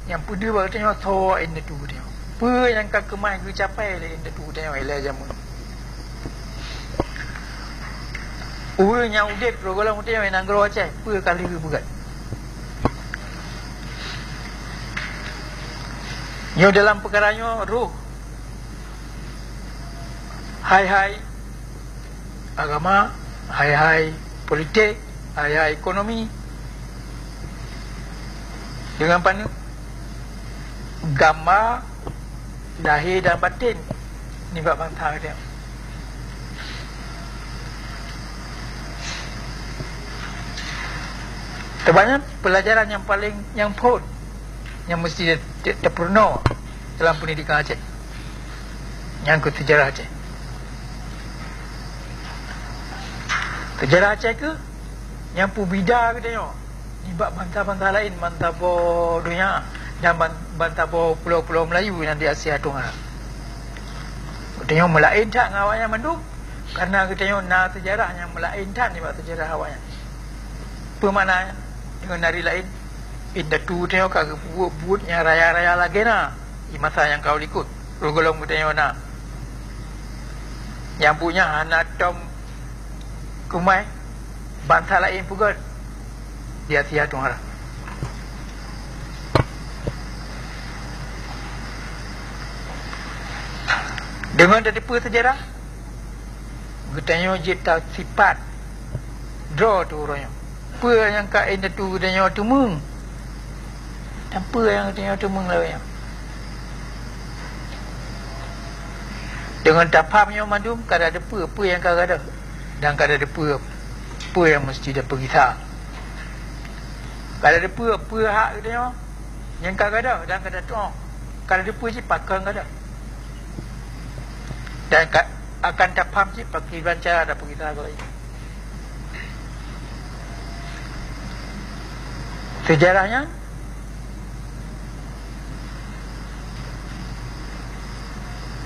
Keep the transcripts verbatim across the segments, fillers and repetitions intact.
Nyang peudeuh bak geutanyoe soe indatu geutanyoe. Peue nyang ka keumah geucapai lé indatu geutanyoe ilée jameun. Ureuëng nyang udeb rot gohlom geutanyoe nanggroe Aceh, peue ka lheueh geupeugét. Nyoe dalam peukara nyoe roh hai-hai agama, hai-hai politik, hai-hai ekonomi, deungon paneuk gamba lahé dan baten nibak bansa geutanyoe. Tebanyak pelajaran nyang paleng nyang phon nyang meusti te-, te-, teupeureunoe dalam peundidikan Aceh. Nyang keu seujarah Aceh. Seujarah Aceh keuh nyang peubida geutanyoe nibak bansa-bansa laén, bansa boh donya dan ban-, bansa boh pulo-pulo Meulayu nyang di Asia Tenggara. Geutanyoe meulaén that ngon awaknyan mandum, karena geutanyoe na seujarah nyang meulaén that nibak seujarah awaknyan. Peue makna deungon nari laén? Indatu tanyoe ka geupeubuet buet nyang raya-raya lagée na di masa nyang ka u likot. Rot gohlom geutanyoe na nyang buet nyan hana tom keumai bansa laén peugét di Asia Tenggara. Deungon tateupeue seujarah, geutanyoe jeuet tasipat droe teuh uroe nyoe. Peue nyang ka indatu geutanyoe teumeung, dan peue nyang geutanyoe teumeung lawét nyoe. Deungon tapham nyoe mandum ka tateupeue peue nyang ka gadôh dan ka tateupeue peue nyang meusti tapeugisa. Ka tateupeue peue hak geutanyoe nyang ka gadôh dan ka tatu'oh. Ka tateupeue cit pakon gadôh. Dan ka, akan tapham cit pakriban cara tapeugisa lagée nyan. Seujarah nyan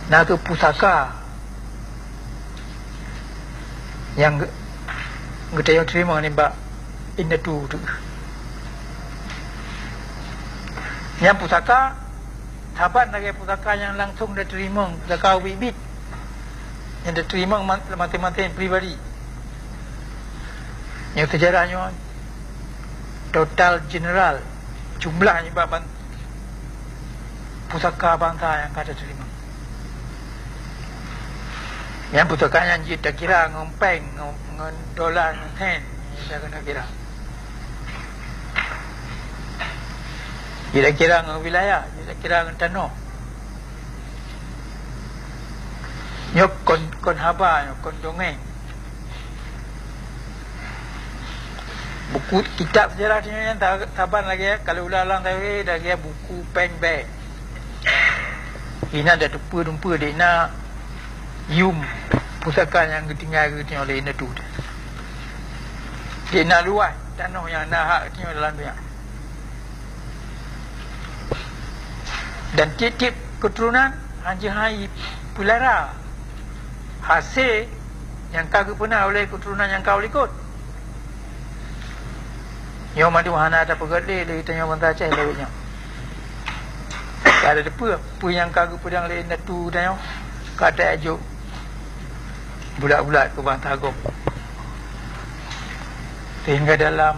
na kheueh pusaka nyang geu-, geutanyoe teurimong nibak indatu teuh. Nyan pusaka saban lagée pusaka nyang langsong tateurimong, pusaka ubit-ubit nyang tateurimong ma-, maséng-maséng pribadi. Nyang seujarah nyoe total jeneral jumlah nibak ban-, pusaka bansa nyang ka tateurimong. Nyan pusaka nyan jeuet takira ngon péng, ngon, ngon dola, ngon sen, nyang ka takira. Jeuet takira ngon wilayah, jeuet takira ngon tanoh. Nyoe kon, kon haba, nyoe kon dongeng. Buku kitab seujarah nyoe nyan ta-, saban lagée, kalau ulang-ulang lagée, lagée buku péng bék. Inan tateupeue dumpeue di na yum pusaka nyang geutinggai geutanyoe lé indatu. Di na luwah tanoh nyang na hak geutanyoe dalam donya. Dan tieb-tieb keuturonan hanjeuet hai peulara hase nyang ka geupeuna oleh keuturonan nyang ka u likot. Nyoe mandum hana tapeugét lé, lé tanyoe bansa Aceh lawét nyoe. Ka tateupeue peue nyang ka geupeudong lé indatu tanyoe, ka tajok bulat-bulat keu bansa gob. Sehingga dalam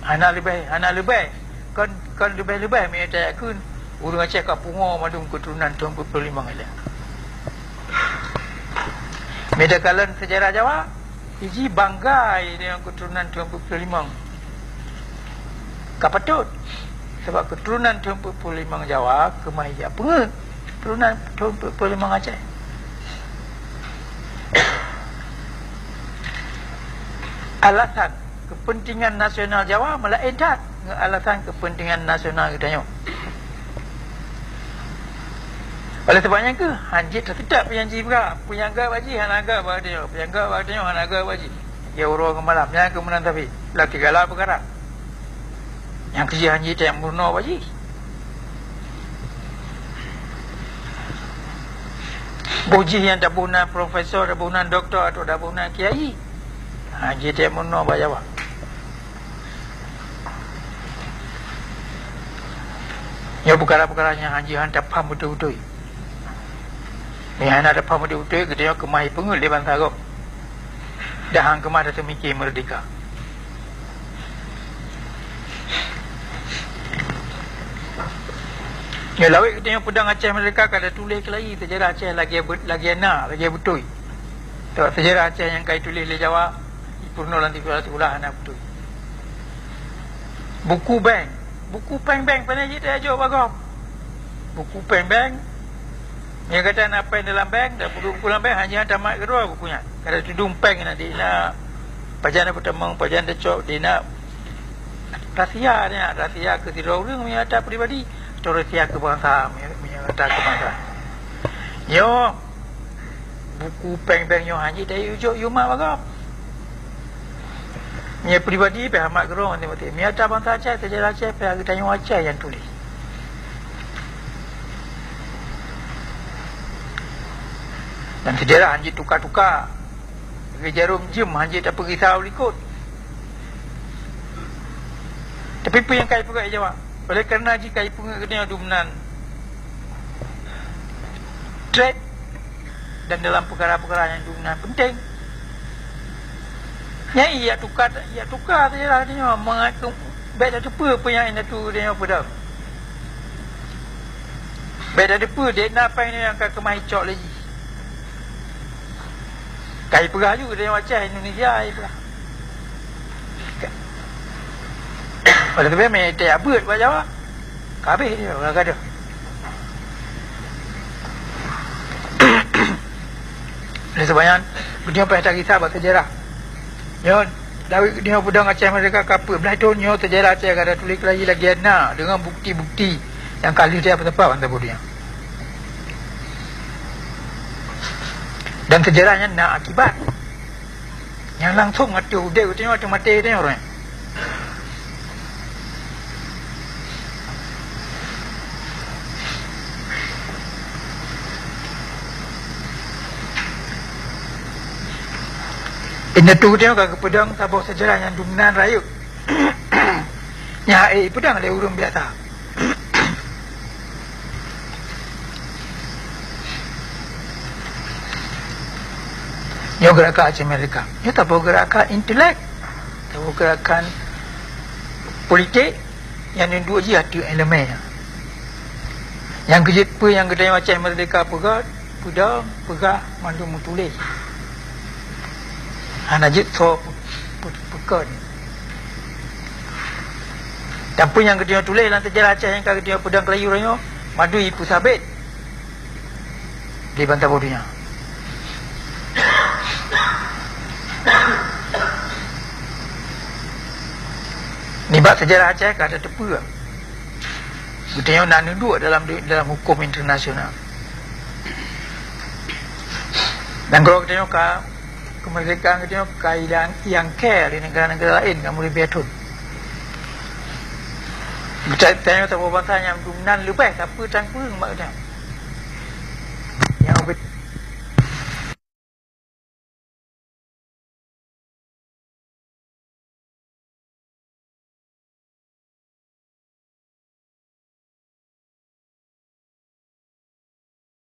hana leubeh, hana leubeh, kon, kon leubeh-leubeh meunyoe tayakkheun ureuëng Aceh ka pungoe mandum keuturonan thon peuet ploh limong ilée. Meunyoe takalon seujarah Jawa, jih bangga deungon keuturonan thon peuet ploh limong. Ka patôt, sabab keuturonan thon peuet ploh limong Jawa keumah jak peungeuet keuturonan thon peuet ploh limong Aceh. Alasan kepentingan nasional Jawa meulaén that ngon alasan kepentingan nasional geutanyoe. Oleh sebab nyan keuh, hanjeuet taseutôt peue nyang jibra, peue nyang gét bak jih hana gét bak geutanyoe, peue nyang gét bak geutanyoe hana gét bak jih. Ya uroe ngon malam, nyan keuh meunan sabe, lam sigala peukara. Nyang keu jih hanjeuet tameurunoe bak jih. Boh jih nyang taboh nan profesor, taboh nan doktor, atau taboh nan kiai, hanjeuet tameurunoe bak Jawa. Nyoe peukara-peukara nyang hanjeuet han tapaham beutôi-beutôi. Meunyoe hana tapaham beutôi-beutôi, geutanyoe keumah jipeungeut lé bansa gob. Dan han keumah tateumiki meurdehka. Nyoe lawét geutanyoe peudong Aceh meurdehka ka tatuléh keulayi seujarah Aceh lagée, lagée na, lagée beutôi. Sabab seujarah Aceh nyang ka jituléh lé Jawa, jipeurunoe lam sikula-sikula hana beutôi. Buku bank. Buku péng bank, pane jih tajok bak gob. Buku péng bank. Meunyoe gata na péng dalam bank, dan buku-buku lam bank, hana tamat keudroe buku nyan. Kada tudong péng na di na, pajan na peutamong, pajan tacok, di na rahsia nyan, rahsia keu sidroe ureuëng meunyoe ata pribadi, atau rahsia keu bansa meunyoe ata keu bansa. Nyoe buku péng bank nyoe hana tajok yue mat bak gob. Meunyoe pribadi pih amat keudroe maté-maté. Meunyoe ata bansa Aceh, seujarah Aceh pih geutanyoe Aceh nyang tuléh. Dan seujarah hana jituka-tuka. Lagée jarom jeuem hana tapeugisa u likot. Tapi peue nyang ka jipeugah Jawa? Oleh karena jih ka jipeungeut geutanyoe dumnan treb dan dalam peukara-peukara nyang dumnan penting. Nyan ijak tuka, ijak tuka seujarah geutanyoe mangat keu bék tateupeue peue nyang indatu geutanyoe peudong. Bék tateupeue dek na péng nyoe nyang ka keumah icok lé jih. Ka jipeugah ju geutanyoe Aceh Indonesia jipeugah. Oleh sebab meuitai abeuet bak Jawa. Ka habéh dia, ka gadoh. Oleh sebab nyan, geutanyoe payah takisah bak seujarah. Nyoe, Daud geutanyoe peudong Aceh Merdeka ka peuet blaih thon nyoe, seujarah Aceh ka tatuléh keulayi lagée na deungon bukeuti-bukeuti nyang ka lheueh tajak peusapat bansa boh donya. Dan seujarah nyan na akibat. Nyang langsong ateueh udeb geutanyoe, ateueh maté geutanyoe uroe nyan. Indatu geutanyoe ka geupeudong saboh seujarah nyang dumnan rayeuk. Nyang hase jipeudong lé ureuëng biasa. Nyoe geurakan Aceh Merdeka. Nyoe saboh geurakan intelek, saboh geurakan politik nyang neudok jih ateueh elemen. Nyang keujeuet peue nyang geutanyoe Aceh Merdeka peugah, peudong, peugah, mandum meutuléh. Hana jeuet soe pe-, pe-, peukon. Dan peue nyang geutanyoe tuléh lam seujarah Aceh nyang ka geutanyoe peudong keulayi uroe nyoe, mandum jipeusabet di bansa boh donya. Nibak seujarah Aceh ka tateupeue. Geutanyoe na neuduek dalam, dalam huköm internasional. Dan keudroe geutanyoe ka, keumeurdekaan geutanyoe ka ilang, iangkée lé neugara-neugara laén ka meuribée thon. Geutanyoe saboh bansa nyang dumnan leubeh sapeue tan kureueng bak geutanyoe.